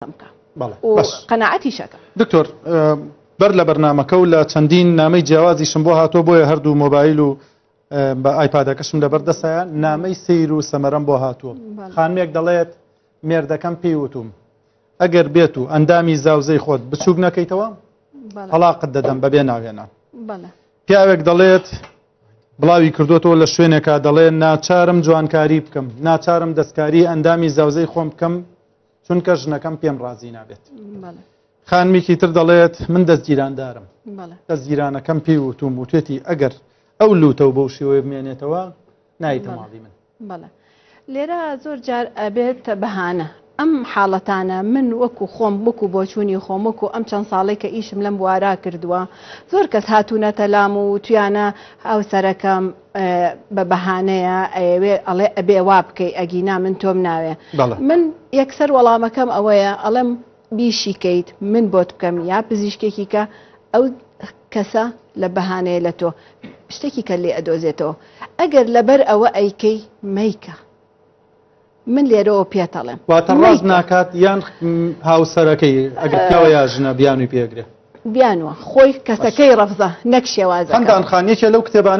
بکە و قەناعەتیش ئەکەم. دکتۆر بەر لە بەرنامەکە و لە چەندین نامەی جیاوازیشم بۆ هاتووە بۆیە هەردوو مۆبایل و بە ئایپادەکەشم لەبەر دەسایە نامەی سیر و سەمەرەم بۆ هاتووە خانمێک دەڵێت مێردەکەم پێی وتوم ئەگەر بێت و ئەندامی زاوزەی خۆت بچووک نەکەیتەوە تەڵاقت دەدەم بەبێ ناوێنان پیاوێک دەڵێت بڵاوی کردوتەوە لە شوێنێکا دەڵێ ناچارم جوانکاری بکەم ناچارم دەستکاری ئەندامی زاوزەی خۆم بکەم چونکە ژنەکەم پێم ڕازی نابێت خانمێکی تر دەڵێت من دەستگیراندارم دەستگیرانەکەم پێی وتوم وتێتی ئەگەر ئەو لوتە و بەو شێوەیە بمێنێتەوە نایتە ماڵی من بەڵێ لێرە زۆر جار ئەبێت بەهانە ئەم حاڵەتانە من وەکو خۆم وەکو بۆچوونی خۆم وەکو ئەم چەند ساڵێک کە ئیشم لەم بوارا کردووە زۆر کەس هاتوونەتە لام و وتویانە هاوسەرەکەم بە بەهانەیە ئەیەوێ ئەڵێ ئەبێ وا بکەی ئەگینا من تۆم ناوێ من یەکسەر وەڵامەکەم ئەوەیە ئەڵێم بیشیکەیت من بۆت بکەم یا پزیشکێکی کە ئەو کەسە لە بەهانەیە لە تۆ شتێکی کە لێ ئەدۆزێتەوە ئەگەر لەبەر ئەوە ئەیکەی مەیکە من لێرەوە پێتەڵێم. واتە ڕاست ناکات یان هاوسەرەکەی ئەگەر پیاوە یا ژنە بیانوی پێگرێ؟ بیانوە خۆی کەسەکەی ڕەفزە نەک شێوازەکە. خەندان خان یەکێ لەو کتێبانەی.